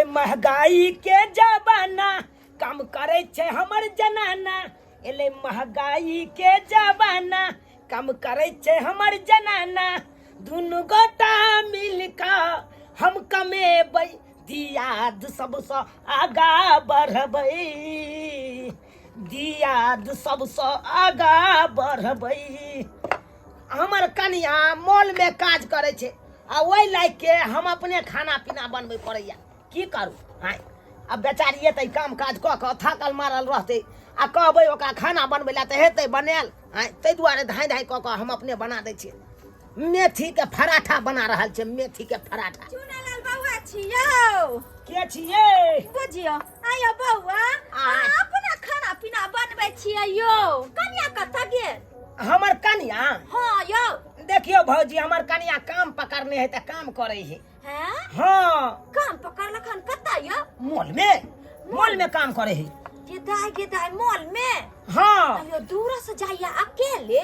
महंगाई के जमाना, काम करै छै हमर जनाना। एलै महंगाई के जमाना, काम करै छै हमर जनाना। दुनू गोटा मिल कऽ हम कमेबै, दियाद सबसँ आगा बढ़बै, दियाद सबसँ आगा बढ़बै। हमर कनिया मॉलमे काज करै छै आ ओहि लायक के हम अपने खाना पीना बनबै पड़ैया। की करू आँय, आब बेचारिए तऽ ई काम काज कऽ कऽ थाकल मारल रहतै आ कहबै ओकरा खाना बनबै लए तऽ हेतै बनायल आँय? ताहि दुआरे धाँइ धाँइ कऽ कऽ हम अपने बना दै छियै। मेथीके पराठा बना रहल छै, मेथीके पराठा। चुनालाल बौआ छियौ? के छियै? बुझियौ आयो बौआ, आय। अहाँ अपना खाना पीना बनबै छियै यौ? कनिया कतऽ गेल? हमर कनिया? हाँ यौ। देखियौ भौजी, हमर कनिया काम पकड़ने है तऽ काम करै है। हैं? हाँ। काम पकड़लक हन कतऽ यौ? मॉल में, मॉल में काम करे है। के दाय के दाय, मॉल में? हाँ। अयो दूर से जाइया अकेले?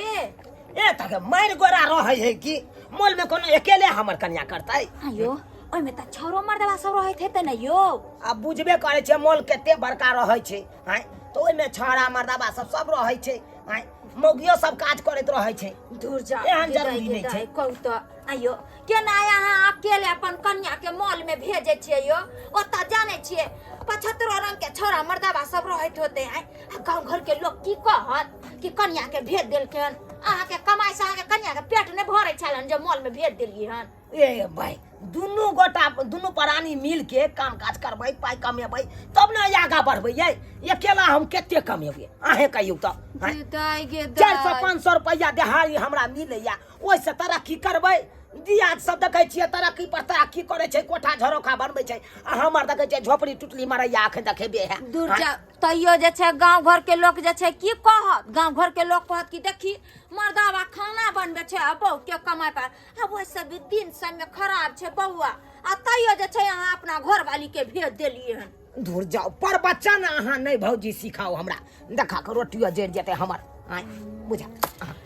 ए तक मारि गोरा रहै है कि मॉल में कोनो अकेले हमर कनिया करतै? अयो ओहिमे तऽ छौरो मर्दवा सब रहैत हेतै ने यौ? आब बुझबे करै छै मॉल कते बड़का रहै छै आँय, तऽ ओहिमे छौड़ा मर्दवा सब सब रहै छै आँय, मौगियो सब काज करैत रहै छै। दूर जा, एहन के दाय जरूरी के नहि दाय, छै। कहू तऽ आइयो केना अहाँ अकेले अपन कनिया के मॉल में भेजै छियै यौ? ओतऽ जानै छियै 75 रंग के छौड़ा मर्दवा सब रहैत होते आँय, आ गाँव घर के लोग की कहत कि कनिया के भेज देलखिन? अहाँके कमाई से अहाँके कनिया के पेट नहि भरै छलन जे मॉल में भेज देलियै हन? ए भाई, दुनू गोटा दुनू प्राणी मिल के काम काज करबै, पाइ कमेबै, तब ने आगा बढ़बै। ये अकेला हम कते कमेबै अहें कहियौ तऽ? आँय? गे दाय, गे दाय। 400 500 रुपैआ देहाड़ी हमरा मिलैया, ओहिसँ तरक्की करबै? दियाद सब देखै छियै तरक्की पर तरक्की करै छै, कोठा झरोखा बनबै छै, आ हमर देखै छियै झोपड़ी टुटली मरैया अखन देखेबे है। दूर जा, तैयो जे छै गाँव घर के लोक जे छै की कहत? गाँव घर के लोक कहत कि देखी मर्दावा खाना बनबै छै आ बहू के कमाइ पर। आ ओहि सब भी दिन समय खराब छै बौआ, आ तैयो जे छै अहाँ अपना घरवाली के भेज देलियै हन। दूर जाओ, पर बच्चा ने अहाँ नहि भौजी सिखाओ हमरा, देखा के रोटियो जरि जेतै हमर। आँय बुझा।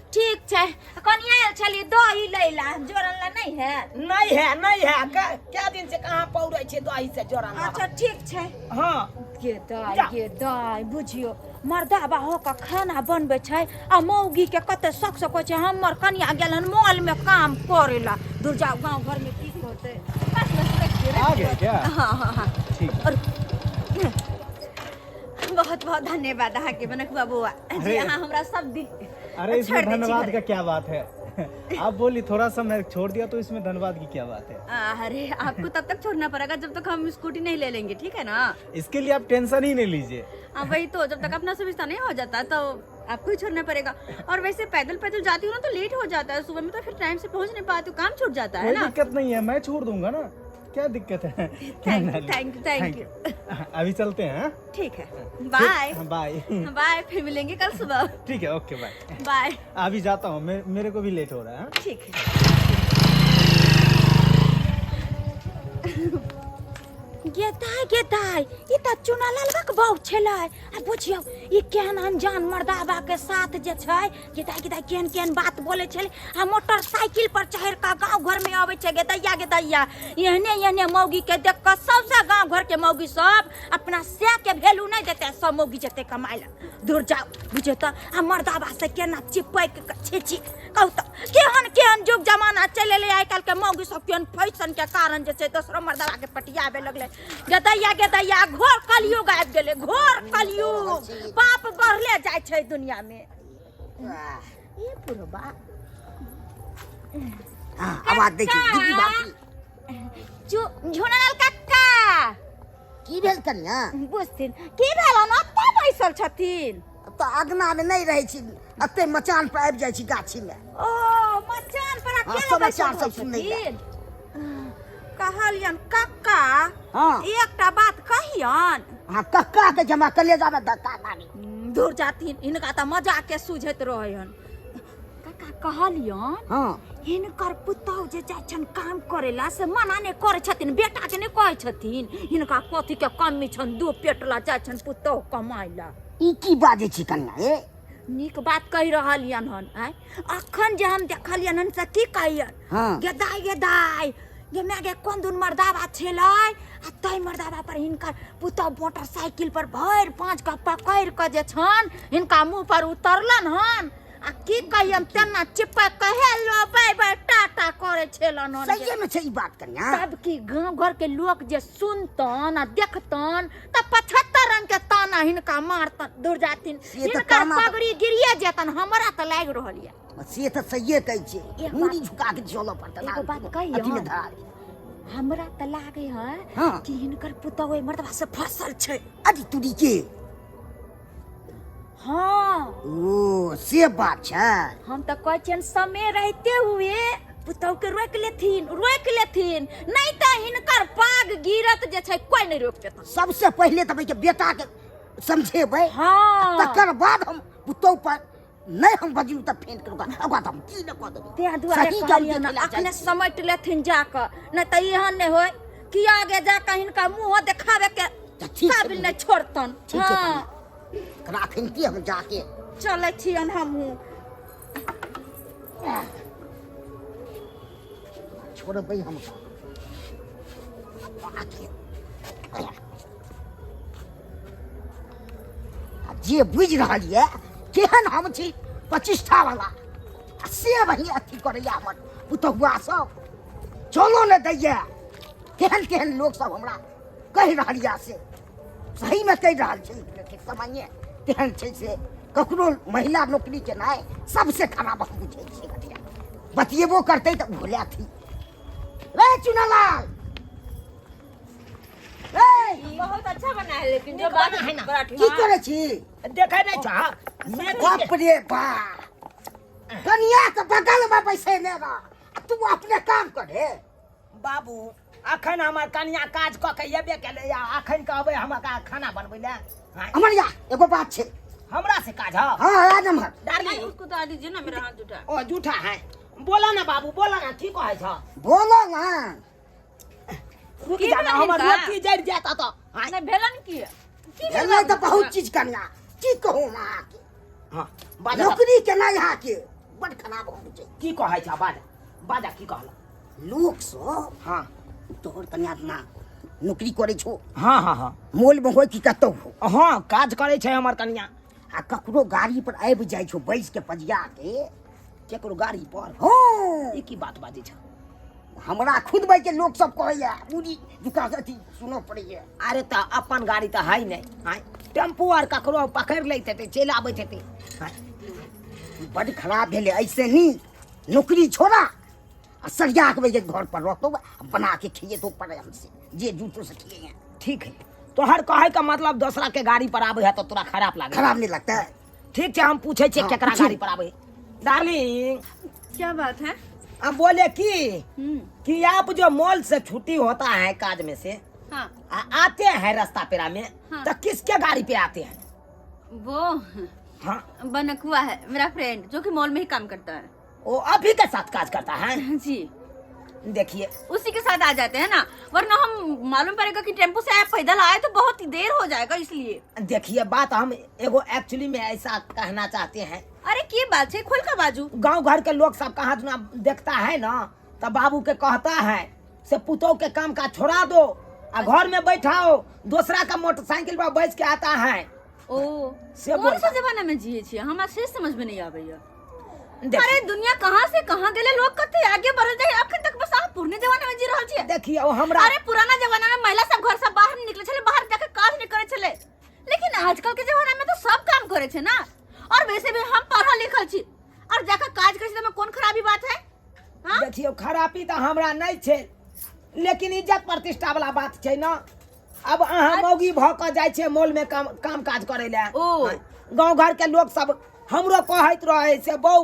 ठीक छै। कनिया आयल छली दही लै ला, जोड़न ला नहीं है? नहीं है, नहीं है। कै दिन से कहाँ पौड़ै छै दही से जोड़न ला। अच्छा ठीक छै। हाँ। गे दाय, जा। गे दाय, बुझियो मर्दाबा हो के खाना बनबै छै आ मौगी के कते शौक से कहै छै हमर कनिया गेल हन मॉल में काम करे ला। दूर जाओ, गांव घर में की कहतै? बस, बस, रखिए, आ रखिए। गए क्या? हाँ, हाँ, हाँ। ठीक है। और बहुत बहुत धन्यवाद अहाँ के बनकुआ बौआ जी, अरे। अहाँ हमरा सब दिन अरे इसमें छोड़ दै छी धन्यवाद घरे। का क्या बात है? आप बोली थोड़ा सा मैं छोड़ दिया तो इसमें धन्यवाद की क्या बात है? अरे आपको तब तक छोड़ना पड़ेगा जब तक हम स्कूटी नहीं ले लेंगे, ठीक है ना? इसके लिए आप टेंशन ही नहीं लीजिए। हाँ वही तो, जब तक अपना सुविधा नहीं हो जाता तो आपको ही छोड़ना पड़ेगा। और वैसे पैदल पैदल जाती हूँ ना तो लेट हो जाता है सुबह में, तो फिर टाइम से पहुँच नहीं पाती हूँ, काम छूट जाता है कोई ना। दिक्कत नहीं है, मैं छोड़ दूंगा ना, क्या दिक्कत है? Thank you, thank you, thank you. अभी चलते हैं, हाँ? ठीक है, बाय। हाँ, बाय। बाय, फिर मिलेंगे कल सुबह। ठीक है, ओके बाय। बाय। अभी जाता हूँ मैं, मेरे को भी लेट हो रहा है, हाँ? ठीक है। गे दाय, गे दाय, ई तऽ चुनालालबाक बहू छलै। आ बुझियौ ई केहन अनजान मर्दाबा के साथ जे छै, गे दाय, गे दाय, केहन केहन बात बोलै छलै आ मोटरसाइकिल पर चढ़ि कऽ गाँव घर में अबै छै। गे दैया, गे दैया, एहने एहने मौगी के देख कऽ सबसे गाँव घर के मौगी सब अपना सै के वैल्यू नहि देतै, सब मौगी जेतै कमाइ लए। दूर जाओ। बुझियौ तऽ आ मर्दाबा से केना चिपकि कऽ, छी छी, कहू तऽ केहन केहन युग जमाना चलि एलै। आइ काल्हिके मौगी सब केहन फैशन के कारण जे छै दोसरो मर्दाबा के पटियाबे लगलै। गे दैया, गे दैया, घोर कलयुग आबि गेलै, घोर कलयुग, पाप बढ़ले जाइ छै दुनिया में। ए बुढ़बा। हाँ, आवाज दै छै दीदी बाकी। झुनलाल कक्का। की भेल कनिया? बुझथिन की भेल हन, ओतऽ बैसल छथिन। तऽ अगना मे नहि रहै छी, एते मचान पर आबि जाइ छी गाछी मे। ओ मचान पर हाँ, अकेले समाचार बैसल सब सुनै लए। छथिन। कहलियन कक्का, हाँ। एकटा बात कहियन। हाँ, कक्का के जमा कलेजा में धक्का लागी। दूर जाथिन, हिनका तऽ मजाक के सूझैत रहै हन। कक्का कहलियन, हाँ। हिनकर पुतहु जे जाइ छन काम करे ला से मना नहि करै छथिन, बेटा के नहि कहै छथिन? हिनका कथी के कमी छन, दू पेट ला जाइ छन पुतहु कमाइ ला। ई की बाजै छी कन्या ए? नीक बात कहि रहलियन हन। आँय, अखन जे हम देखलियन हन से की कहियन? हाँ। गे दाइ, गे दाइ, गे माय गे कोन दुन मर्दाबा छलै आ तै मर्दाबा पर हिनकर पुतहु मोटरसाइकिल पर भरि पाँच कऽ पकड़ि कऽ जे छन हिनका मुँह पर उतरलन हन आ की कहियन तेना चिपक कऽ हेलो बाय बाय टाटा करै छलन हन। सहिए में छै ई बात कनिया। तब की गाँव घर के लोग जे सुनतन आ देखतन तऽ 75 रंग के ताना हिनका मारतन दूर जाथिन। से तऽ हिनकर ताना तऽ- पगड़ी गिरिए जेतन, हमरा तऽ लागि रहल यऽ। से तऽ सहिए कहै छै, एक बात- मूड़ी झुका के चलऽ पड़तै। एगो बात कहियौ? अथी में धरा दे। हमरा तऽ लागे है हाँ। कि हिनकर पुतहु ओहि मर्दबा से फसल छै। अरे तुरी के। हाँ। ओ से बात छै। हम तऽ कहै छियनि समय रहते हुए पुतहु के रोकि लेथिन, रोकि लेथिन, नहि तऽ हिनकर पाग गिरत जे छै कोइ नहि रोकि पेतन। सबसे पहिले तऽ के बेटा के समझेबै। हाँ। तकर बाद हम पुतहु पर नहि हम बजलू तऽ फेर करू, ओकरा तऽ हम की नहि कऽ देबै। तें दुआरे सही कहलियनि गप ने, देखै लए अखने चाहै छी। समेट लेथिन जाकऽ, नहि तऽ एहन नहि होय कि आगे जाकऽ हिनका मुँहो देखाबे के तऽ ठीक छै। काबिल नहि छोड़तन। ठीक छै। हाँ। एकरा अखन की हम जाके चलै छियनि हमहूँ। छोड़बै हम आ जे बुझि रहल यऽ केहन हम छी प्रतिष्ठा वाला, आ से वही अथी करैया हमर पुतहुआ सब चलो ने दैया। केहन केहन लोक सब हमरा कहि रहल यऽ, से सहीमे कहि रहल छै। समय तेहन छै से ककरो महिला नौकरी केनाइ सबसे खराब हम बुझै छियै। घटिया बतियेबो करतै तऽ भोले अथी रे चुनालाल रे। बहुत अच्छा बना है, लेकिन जो नीक बात बना है ना। पराठा। की करै छी? देखै नहि छह मेथी बाप के- रे बाप, कनिया के बगल में बैसेने रह आ तू अपने काम करे। बाबू अखन हमर कनिया काज कऽ के एबे केलै आ अखन कहबै हम ओकरा खाना बनबै लए? आँय, हमर या एगो बात छै। हमरा से काज है? हाँ आ नम्हर डार्लिंग उसको तो आ दीजिए ना, मेरा हाथ जुटा। ओ जूठा है। बोला ना बाबू, बोला ना, की कहै छ? बोलो ना। रुक की जा ना, भेलन हमर हिनका? रोटी जरि जायत तऽ। आँय, नहीं भेलन की की भेलै तऽ बहुत चीज कनिया, की कहू हम अहाँके। हाँ बाजा। नौकरी केना अहाँके बड खराब हम बुझै। की कहै छ? बाजा बाजा, की कहला लोक सब? हाँ। तोहर कनिया ना नौकरी करै छौ? हाँ हाँ हाँ। मोल में होय कि कतौ हो? हाँ, काज करै छै हमर कनिया। आ ककरो गाड़ी पर आबि जाइ छौ बैस के पजिया के। केकरो गाड़ी पर? हाँ। ई की बात बाजै छ? हमरा खुद बैठ के लोक सब कहैया, मूड़ी झुका के अथी सुनऽ पड़ैया। अरे तऽ अपन गाड़ी तऽ है नहि। आँय, टेम्पू आर ककरो पकड़ि लैत हेतै, चलि आबैत हेतै। आँय, बड खराब भेलै। ऐसे नीक नौकरी छोड़ा आ सरिया के बैठ घर पर रहतो आ बना के खिएतो प्रेम से, जे जूठो से खिए। ठीक है, तोहर कहै के मतलब दोसरा के गाड़ी पर आबै है तऽ तोरा खराब लागे? खराब नहीं लगता है। ठीक छै, हम पूछै छियै हाँ, केकरा पूछिए। गाड़ी पर आबै है। डार्लिंग। क्या बात है? अब बोले कि हम्म कि आप जो मॉल से छुट्टी होता है काज में से हाँ आते हैं रास्ता पेरा में, हाँ। तो किसके गाड़ी पे आते हैं? वो हाँ बनकुआ है मेरा फ्रेंड, जो कि मॉल में ही काम करता है। वो अभी के साथ काज करता है? जी। देखिए उसी के साथ आ जाते हैं ना, वरना हम मालूम पड़ेगा कि टेम्पो से आए पैदल आए तो बहुत ही देर हो जाएगा, इसलिए। देखिए बात हम एगो एक्चुअली में ऐसा कहना चाहते हैं। अरे की बात है, खोल का बाजू। गांव घर के लोग सब कहाँ ना देखता है ना तो बाबू के कहता है से पुतोह के काम का छोड़ा दो आ घर में बैठाओ, दूसरा का मोटरसाइकिल पर बैठ के आता है। ओ से कौन बोल। सा जमाना में जिए छियै, हमरा से समझ में नहीं आबैया। देखिए। अरे दुनिया कहाँ से कहाँ गेले, लोग कते आगे बढ़ल जाए, अखन तक बस अहाँ पुरने जमाना में जी रहल छियै। देखिए ओ हमरा अरे पुराना जमाना में महिला सब घर से बाहर नहीं निकले छले, बाहर जाके काज नहीं करे छले, लेकिन आजकल के जमाना में तो सब काम करे छे ना। और वैसे भी हम पढ़ल लिखल छी और जाके काज करे छी तो कोन खराबी बात है? हाँ? देखियो खराबी तो हमरा नहीं छे, लेकिन इज्जत प्रतिष्ठा वाला बात छे ना। अब अहाँ मौगी भ के जाय छे मॉल में काम काम काज करे ले। ओ। गांव घर के लोग सब हमरो कहैत रहे से बौ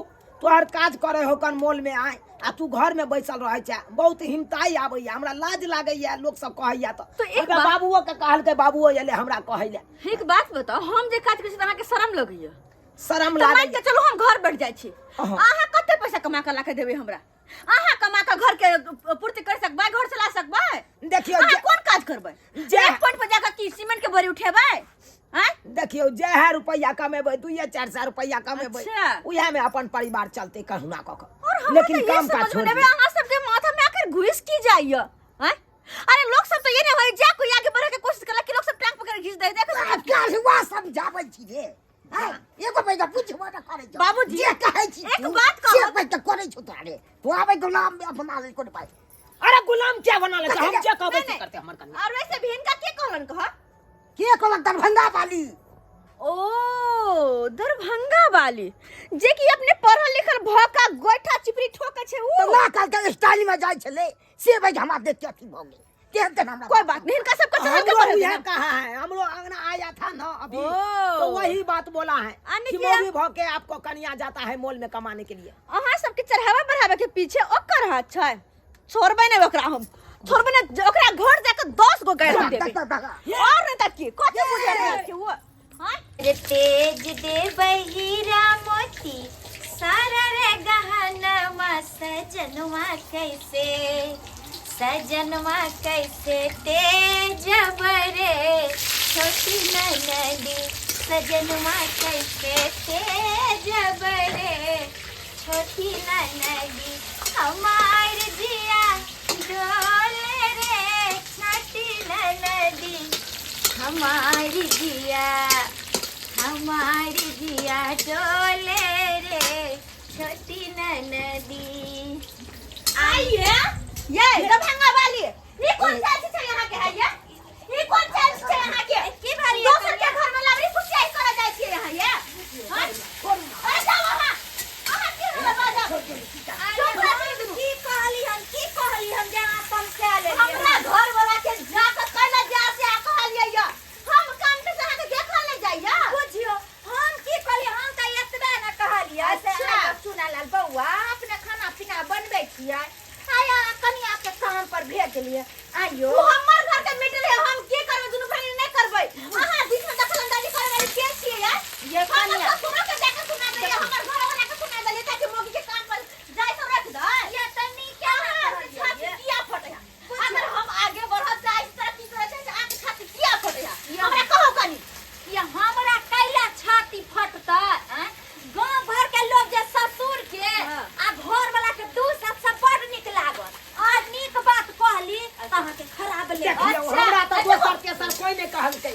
तोहर काज करे हो कन मॉल में आय आ तू घर में बैसल रहे छे, बहुत हिमताई आबैया, हमरा लाज लागैया लोग सब कहैया। तो तो एक हमरा बात- बाबुओ के कहलकै, बाबुओ एले हमरा कहै ले। एक बात बताओ, हम जे काज करै छी तऽ अहाँके शरम लगैया? शरम तऽ मान लागैया। के चलू हम घर बैठ जाइ छी, अहाँ। अहाँ कते पैसा कमा के ला के देबै हमरा? अहाँ कमा के घर के पूर्ति कर सकबै, घर चला सकबै? देखियौ अहाँ जे- कोन काज करबै? जे- एक पॉइंट पर जाके की सीमेंट के बोरी उठेबै? आँय? देखियौ जएह रुपैआ कमेबै 200-400 रुपैआ कमेबै अच्छा। उएह में अपन परिवार चलते कहुना कऽ कऽ और हमरा लेकिन तऽ ये काम काज समझ में छोड़ नहीं दियौ। आवे, अहाँ सबके माथा में आखिर घुस की जाइए आँय? अरे लोग सब तो ये नहीं होई जा कोई आगे बढ़े के कोशिश करला कि लोग सब टांग पकड़ के घींच दे देखो आब काल्हुआ समझाबै छी रे हैं? एगो पैसा बुझबो न करै छौ। बाबूजी, जे कहै छी एक तू, बात कहब। से पैसा करै छौ तोरा रे तू आबै गुलाम अपना लेल कोनो पाइ अरे गुलाम क्या बना ले हम जे कहबै नहीं, से नहीं। करते हमर कन्या और वैसे भी इनका के कहलन कह के कहलक दरभंगा वाली ओ दरभंगा वाली जे कि अपने पढ़ल लिखल भका गोइठा चिपरी ठोके छै तऽ उ ना कहलकै स्टाइल में जाइ छलै से भाई हमरा देख के अथी भऽ गेल केहन तेहन हमरा कोई बात नहीं इनका सबको चढ़ल के हमरो बढ़े यह देना। कहा है हमरो अंगना आया था ना अभी ओ। तो वही बात बोला है आने कि किया? मोगी भौ के आपको कन्या जाता है मॉल में कमाने के लिए अहाँ सबके चढ़ावा बढ़ावे के पीछे ओकर हाथ छै छोड़बै नहि ओकरा हम छोड़बै नहि ओकरा घर जाके 10 गो गारि हम देबै और नहीं त की कथी बुझे रहल छै वो हाँ? रे तेज देबै हीरा मोती सारा रे गहनवा सजनवा कैसे सजनवा कैसे तेज रे छोटी ननदी सजनवा कैसे तेज रे छोटी ननदी हमार जिया डोले रे छोटी ननदी हमारी जिया हमारी जिया डोले रे छोटी ननदी आइए ये दरभंगा वाली ये कौन सा चीज है यहाँ के है ये ये कौन सा चीज है यहाँ के की भेल ये दोसर के घर में लाबरी फुसियाई करा जाय छियै यहाँ ये हाँ? अरे जाओ अहाँ अहाँ की हमरा बाजब अरे हम की कहली हम की कहली हम जे अहाँ समझा लेलियै हमरा घर वाला के जाके कहला जा से आ कहलियै ये हम कान से अहाँके देखल नहि जाइया बुझियो हम की कहली हम तऽ एतबे ने कहलियै से अच्छा। अहाँ चुनालाल बौआ अपने खाना पीना बनबै छियै आया कनिया के काम पर भेजलियै आइयो ओ हमर घर के मीटर है हम की करबै दुनू बहिन नहि करबै अहाँ बीच में दखल अंदाजी करे वाली के छियै यार ये हमर कनिया ससुरो के जाके सुना देलियै हमर घर वाला के सुना देलियै ताकि मौगी के काम पर जाय तो रख दे ये तऽ नीके अहाँ ने के छाती कहलियै किया फटै है अगर हम आगे बढ़त जाइ तरक्की करै छै अहाँके छाती किया फटै है हमरा कहू कनी ये हमरा कैला छाती फटतै आँय? गाँव भर के लोग जे ससुर के हाँ। आ घर वाला के दू सबसे बड़ नीक लागल आ नीक बात कहली तऽ अहाँके खराब ले देखियौ हमरा तऽ दोसर तेसर कोई नहि कहलकै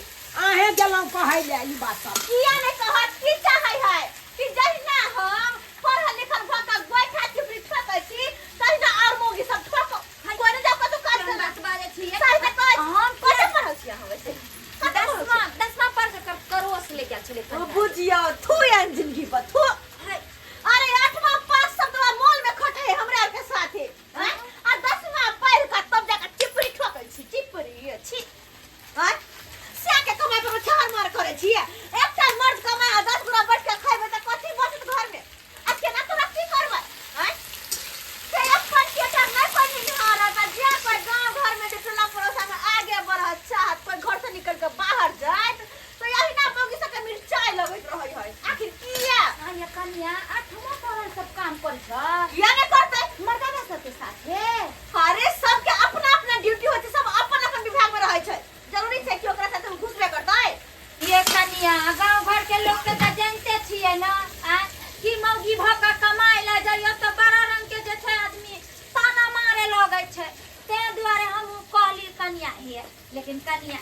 अहें गेलहुँ कहै लए ई बात सब किया नहि कहत की चाहै है कि जहिना हम पढ़ल लिखल भऽ कऽ गोइठा चिपरी ठोकै छी तहिना आओर मौगी सब ठोको कोई नहि जाउ कतौ काज केहन करऽ बात बाजै छियै सही तऽ कहै छी। हम कतऽ पढ़ल छी अहाँ वैसे कतऽ पढ़ल छी? दसमा दसमा पढ़ के करोस ले गेल छलै ओ बुझियौ थू एहन जिंदगी पर थू अरे आठमा पास सब तो मॉल में खटे है हमरा आर के साथे हैं? आ दसमा पढ़ के तब जाके चिपरी ठोकै छी चिपरी छी हैं? से के कमाइ पर छाड़ मार करै छियै एकटा मर्द कमाइ आ 10 गोरा बैठ के खैबै तऽ कथी बचत घर में आ केना तोरा की करबै हैं? से अपन के टा नहि पढ़निहार आ जे कोइ गाँव घर में जे टोला पड़ोसा में आगे बढ़त चाहत कोइ घर से निकल के बाहर जाइत तो यही ना मौगी सबके मिरचाइ लगैत रहै है आखिर किया आ ये कनिया आठमा पढ़ल सब काम करै छ किया नहि करतै मर्दाना सबके साथे अरे सबके अपना अपना ड्यूटी होइ छै सब अपन अपन विभाग में रहै छै जरूरी छै कि ओकरा साथे घुसबे करतै ये कनिया गाँव घर के लोग के तऽ जानते छियै ने आ कि मौगी भऽ कऽ कमाय लए जाइयो तऽ बड़ा रंग के जे छै आदमी ताना मारे लगै छै ताहि दुआरे हम कहली कनिया हे लेकिन कनिया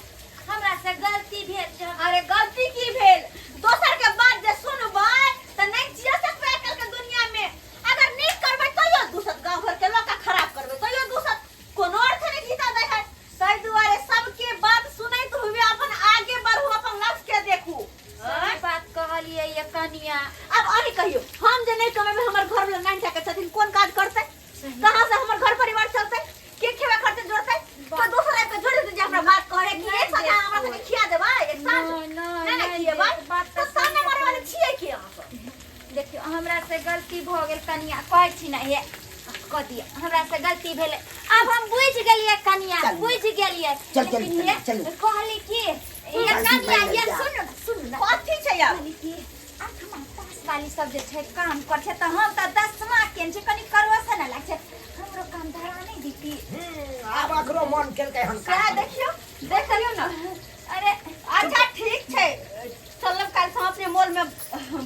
हमरा से गलती भेल छै अरे गलती की भेल दोसर के बात जे सुनबै तऽ नहि जिया सकबै आजकल के दुनिया में अगर नीक करबै तैयो दूसत गाँव घर के लोग के खराब करबै तैयो दूसत कोनो अर्थ नहीं गीता दै है ताहि दुआरे सबके बात सुनैत हुए अपन आगे बढ़ू अपन लक्ष्य के देखू सही बात कहलियै ये कनिया अब अहीं कहियो हम जे नहीं कमेबै हमर घर वाला नहीं जाके छथिन कोन काज करतै कहाँ से हमर घर परिवार चलतै के खेबे खर्चे जोड़तै तो दोसर आबि के जोड़ देतै जे हमरा बात कहै कि एक साथ अहाँ हमरा संगे खिया देबै एक साथ नहि, नहि, नहि ने नहि, खिएबै बात तऽ तऽ सामने सही मारे वाले छियै की अहाँ सब देखियौ हमरा से गलती भऽ गेल कनिया कहै छी ने हे कऽ दिअ हमरा से गलती भेलै आब हम बुझि गेलियै कनिया चलू। बुझि गेलियै चल, चल, लेकिन ये चलू। कहली कि ये गलती कनिया भऽ ये गेल। सुनू ने सुनू ने कथी छै आब कहली कि आठमा पास वाली सब जे छै काम करै छै तऽ हम तऽ दसमा केने छी कनि करबो से ने लागै छै हमरो काम धरा नहि दीती आब अकरो मन केलकै हन सएह देखियौ देख लियौ ने अरे अच्छा ठीक छै, चलब काल्हि हम अपने मॉल में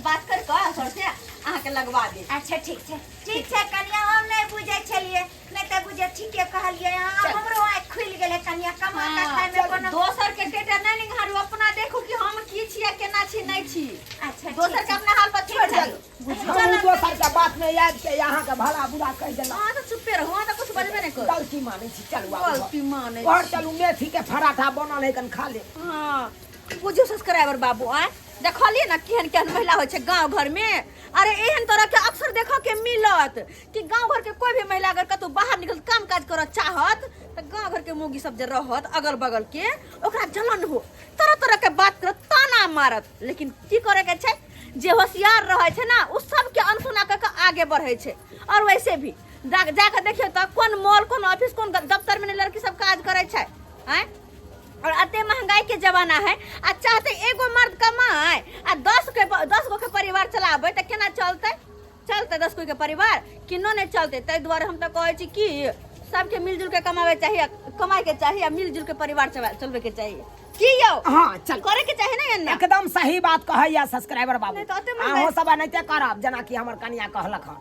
बात कर कऽ सर से अहाँके लगवा देब। अच्छा ठीक छै, ठीक छै कनिया, हम नहि बुझै छलियै, नहि तऽ बुझे ठीके कहलियै अहाँ, हमरो आँखि खुलि गेलै कनिया, कमा कऽ खायमे कोनो दोसर के टेटा नहि निहारू, अपना देखू कि हम की छी आ केना छी नहि छी। अच्छा दोसर के अपना हाल पर छोड़ि दियौ। हम दोसर के बात में आबि के अहाँके भला बुरा कहि देलहुँ। अहाँ तऽ चुप्पे रहू, अहाँ तऽ कुछ बजबे नहि करू। गलती मानै छी, चलू आब। गलती मानै घर चलू, मेथी के पराठा बनल है, कन खा ले। हाँ बुझियौ सब्सक्राइबर बाबू, आय देखलियै ने केहन केहन महिला होइ छै गाँव घर में। अरे एहन तरह के अक्सर देखऽ के मिलत कि गाँव घर के कोई भी महिला अगर कतौ बाहर निकल काम काज करऽ चाहत तऽ गाँव घर के मौगी सब जे रहत अगल बगल के, ओकरा जलन हो, तरह तरह के बात करत, ताना मारत। लेकिन की करे के छै, जे होशियार रहै छै ना ओ सबके अनसुना कऽ के आगे बढ़ै छै। और वैसे भी जाके देखियौ तऽ कोन मॉल, कोन ऑफिस, कोन दफ्तर में लड़की सब काज करै छै आँय। और अते महंगाई के जमाना है आ चाहते एगो मर्द कमाए आ 10 गो के परिवार चलाबे तऽ केना चलते? चलते 10 गो के परिवार किनो नहीं चलते। ताहि दुआरे हम तऽ कहै छी कि सबके मिलजुल के कमावे चाहिए, कमाए के चाहिए आ मिलजुल के परिवार चलबे के चाहिए। की यौ? हाँ, चल। करे के चाही ना एना? एकदम सही बात कहैया सब्सक्राइबर बाबू। नहीं तऽ ओते महंगाई- अहूँ सब एनाहिते करब जेनाकि हमर कनिया कहलक हन।